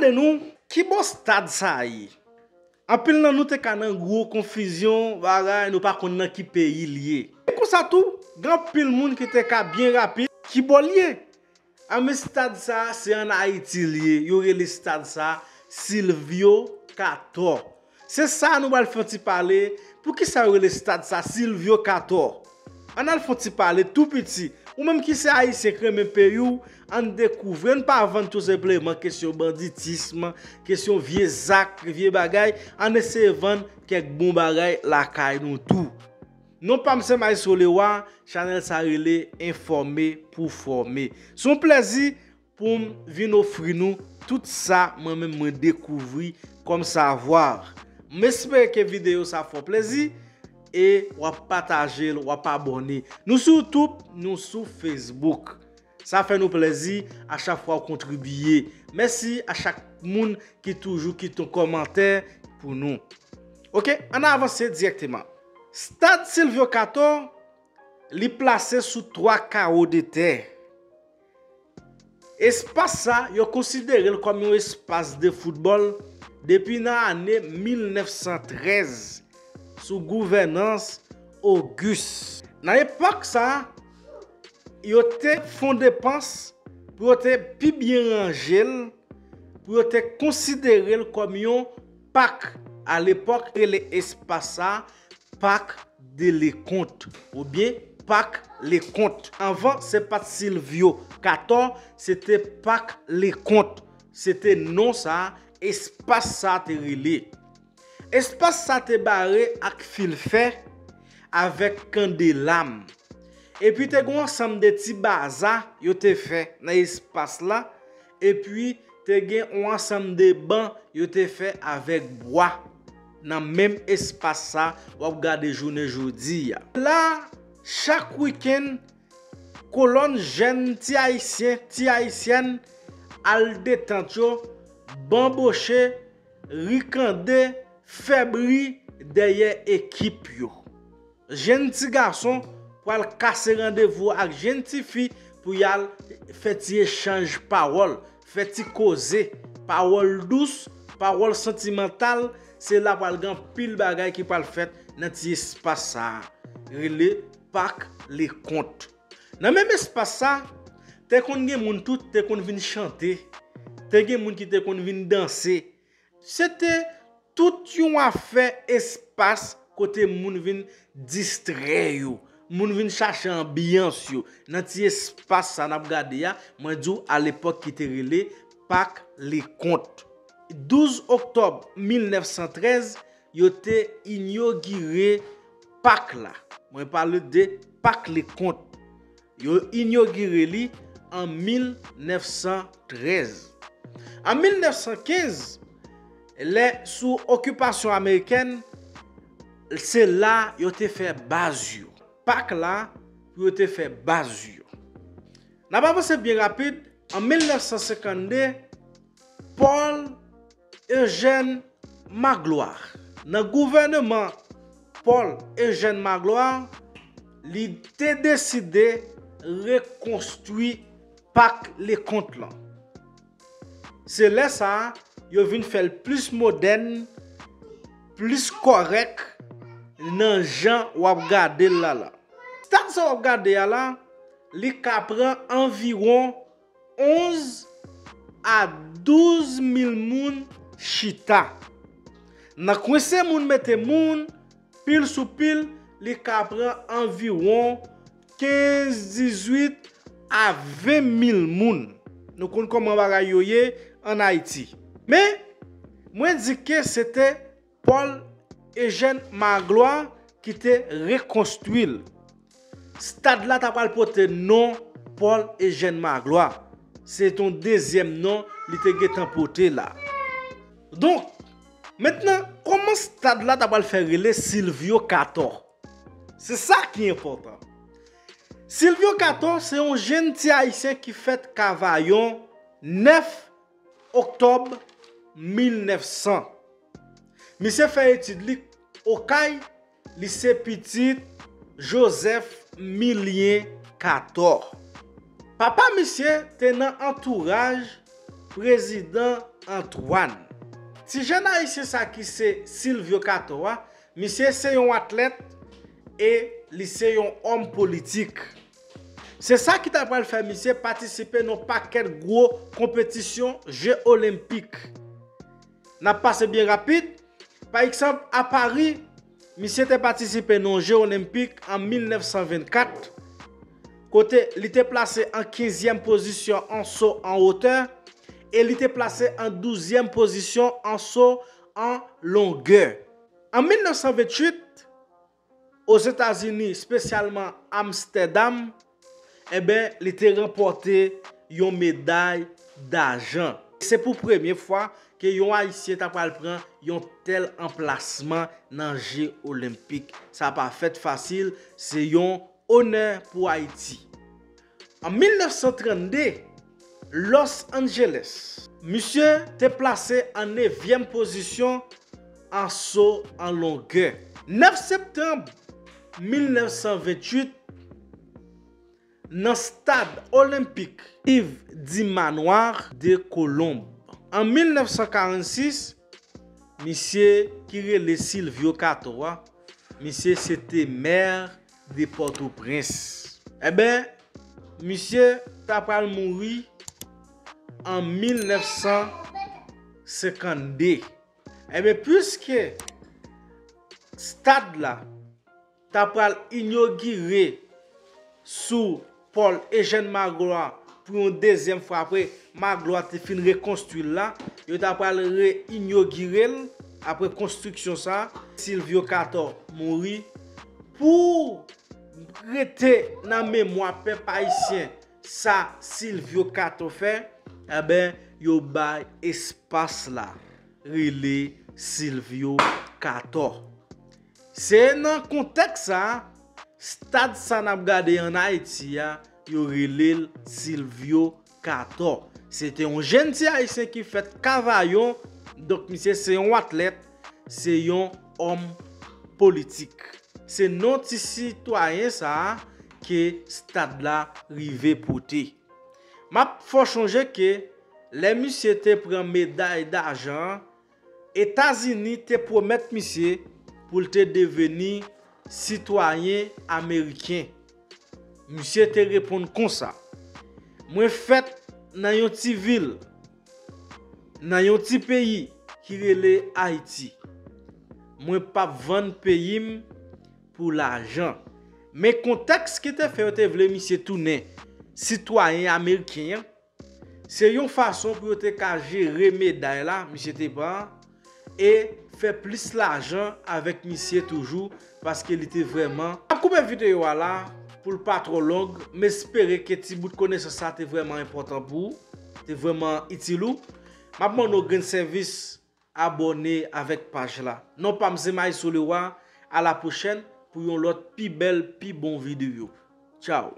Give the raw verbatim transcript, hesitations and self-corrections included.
E nou, ki bò stad sa ye? Anpil nan nou te ka nan gwo konfizyon, bagay, nou pa konn nan ki peyi l ye. E konsa tou, gen anpil moun ki te ka byen rapid, ki bò l ye? Anben stad sa a, se ann Ayiti l ye. Yo rele stad sa a Sylvio Cator. Se sa nou pral fè yon ti pale. Poukisa yo rele stad sa Sylvio Cator? Ann al fè yon ti pale tou piti. Ou menm ki se Ayisyen k renmen peyi w, ann dekouvri, ann pa vann tou senpleman kesyon banditism, kesyon vye zak, vye bagay, ann eseye vann kèk bon bagay lakay nou tou. Non pa m se Maestro Lewa, chanèl sa rele Enfòme pou Fòme. Se yon plèzi pou m vin ofri nou tout sa mwen menm mwen dekouvri kòm savwa. M espere ke videyo sa fè w plèzi e w ap pataje l, w ap abòne. Nou sou YouTube, nou sou Facebook. Sa fè nou plèzi a chak fwa w kontribiye. Mèsi a chak moun ki toujou kite yon kòmantè pou nou. Oke, ann avanse dirèkteman. Stad Sylvio Cator, li plase sou twa kawo de tè. Espas sa, yo konsidere l kòm yon espas de foutbòl depi nan ane mil nèf san trèz sou gouvènans Auguste. Nan epòk sa, yo te fè yon depans pou yo te pi byen ranje l, pou yo te konsidere l kòm yon pak. Alepòk, rele espas sa Pak de Leconte oubyen Pak Leconte. Anvan, se pa t Sylvio Cator, se te Pak Leconte. Se te non sa espas sa te rele. Espas sa te bare ak fil fè avèk kandelam. Epi te gen yon ansanm de ti baza yo te fè nan espas la. Epi te gen yon ansanm de ban yo te fè avèk bwa nan menm espas sa w ap gade jounen jodi a. La, chak wikenn, kolòn jèn ti Ayisyen, ti Ayisyèn al detant yo, banboche, rikande, fè bri dèyè ekip yo. Jèn ti gason pral kase randevou ak jèn ti fi pou y al fè ti echanj pawòl, fè ti koze, pawòl dous, pawòl santimantal, se la pral gen anpil bagay ki pral fèt nan ti espas sa a, rele Pak Leconte. Nan menm espas sa, te konn gen moun tou te konn vin chante, te gen moun ki te konn vin danse. Se te tout yon afè espas kote moun vin distrè yo, moun vin chache anbyans yo. Nan ti espas sa n ap gade a, mwen di w alepòk ki te rele Pak Leconte. Douz oktòb mil nèf san trèz, yo te inogire pak la. Mwen pale de Pak Leconte. Yo inogire li an mil nèf san trèz. An mil nèf san kenz, lè sou okipasyon amerikèn, se la yo te fè baz yo. Pak la, pou yo te fè baz yo. N ap avanse byen rapid. An mil nèf san senkannde, Paul Eugène Magloire. Nan gouvèneman Paul Eugène Magloire, li te deside rekonstwi Pak Leconte lan. Se lè sa a, yo vin fè l plis modèn, plis kòrèk nan jan w ap gade l la la. Stad sa w ap gade a la, li ka pran anviwon onz a douz mil moun chita. Nan kwense moun mete moun, pil sou pil, li ka pran anviwon kenz, dizuit a ven mil moun. Nou konn kòman bagay yo ye ann Ayiti. Men, mwen di ke se te Paul Eugène Magloire ki te rekonstwi l. Stad la ta pral pote non Paul Eugène Magloire. Se te yon dezyèm non li te gentan pote la. Donk, mentnan, kòman stad la ta pral fè rele Sylvio Cator? Se sa ki enpòtan. Sylvio Cator se yon jèn ti Ayisyen ki fèt Kavayon nèf oktòb mil nèf san. Misye fè etid li Okay, li se pitit Joseph Milien Cator. Papa misye te nan antouraj Prezidan Antwàn. Ti jèn ayisyen sa ki se Silvio Cator a, misye se yon atlèt e li se yon òm politik. Se sa ki ta pral fè misye patisipe nan pakèt gwo konpetisyon Je Olenpik. N ap pase byen rapid. Pa egzanp, a Pari, misye te patisipe nan Je Olenpik an mil nèf san vennkat, kote li te plase an kenzyèm pozisyon an so an wotè e li te plase an douzyèm pozisyon an so an longè. An mil nèf san venntuit, Ozetazini, espesyalman Amstèdam, enben, li te ranpòte yon meday dajan. Se pou premye fwa ke yon Ayisyen ta pral pran yon tèl anplasman nan Je Olenpik. Sa pa fèt fasil, se yon onè pou Ayiti. An mil nèf san trannde, Los Angeles, misye te plase an nevyèm pozisyon an so an longè. Nèf septanm mil nèf san venntuit, nan stad olenpik Yves Dimanoir de Colombe. An mil nèf san karannsis, misye ki rele Silvio Cator a, misye se te mè de Pòtoprens. Enben, misye ta pral mouri an mil nèf san senkannde. Enben, piske stad la ta pral inogire sou Paul Eugène Magloire pou yon dezyèm fwa apre Magloire te fin rekonstwi l la, yo ta pral re-inogire l apre konstriksyon sa, Silvio Cator mouri. Pou rete nan memwa pèp ayisyen sa Silvio Cator fè, enben, yo bay espas la rele Silvio Cator. Se nan kontèks sa, stad sa n ap gade an Ayiti a, yo rele l Silvio Cator. Se te yon jèn ti ayisyen ki fèt Kavayon, donk misye se yon atlèt, se yon òm politik. Se non ti sitwayen sa a ke stad la rive pote. M ap fè w chonje ke lè misye te pran meday dajan an, Etazini te pwomèt misye pou l te deveni sitwayen ameriken. Misye te reponn konsa: "Mwen fèt nan yon ti vil, nan yon ti peyi ki rele Ayiti. Mwen p ap vann peyi m pou lajan." Men kontèks ki te fè yo te vle misye tounen sitwayen ameriken an, se yon fason pou yo te ka jere meday la misye te pran e fè plis lajan avèk misye toujou, paske li te vrèman. M ap koupe videyo a la pou l pa twò long, m espere ke ti bout konesans sa te vrèman enpòtan pou ou, te vrèman itil ou. M ap mande w grenn sèvis abòne avèk paj la. Non pa m se Maestro Leroy, a la pwochèn pou yon lòt pi bèl, pi bon videyo. Tchaw!